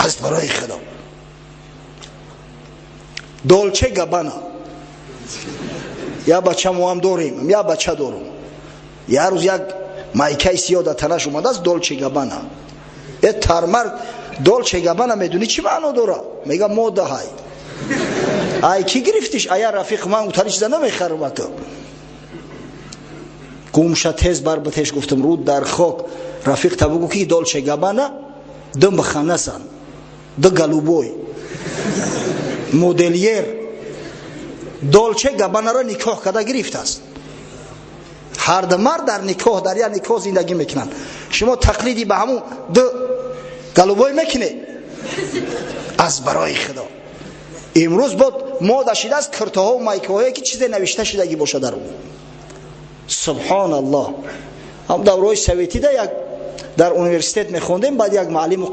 Аз барои Худо, Долче Габана. Я бача моам дорем, я бача дорум. Я рӯз як майкаи сиёҳ дар танаш омадааст, Долче Габана. Э, тармар, Долче Габана медунӣ чӣ маъно дора? Мега, мода ҳай. Ай ки гирифтиш? Ая рафиқ, ман утари чиза намехарам. Ато гумша, тез бар ба теш гуфтам: «Рӯ дар хок, рафиқ, та бугу ки Долче Габана ду муханнасан, ду голубой модельер Долче Габанаро никоҳ карда гирифтааст». Ҳарду мард дар никоҳ, дар як никоҳ зиндагӣ мекунанд. Шумо тақлиди ба ҳамун ду голубой мекунед? Аз барои Худо, имрӯз бод мода шидааст киртоҳо, майкаҳое ки чизе навишта шидагӣ боша дар ӯ. Субҳоналлоҳ. Ҳам давраҳои советида як дар университет мехондем, баъд як муаллиму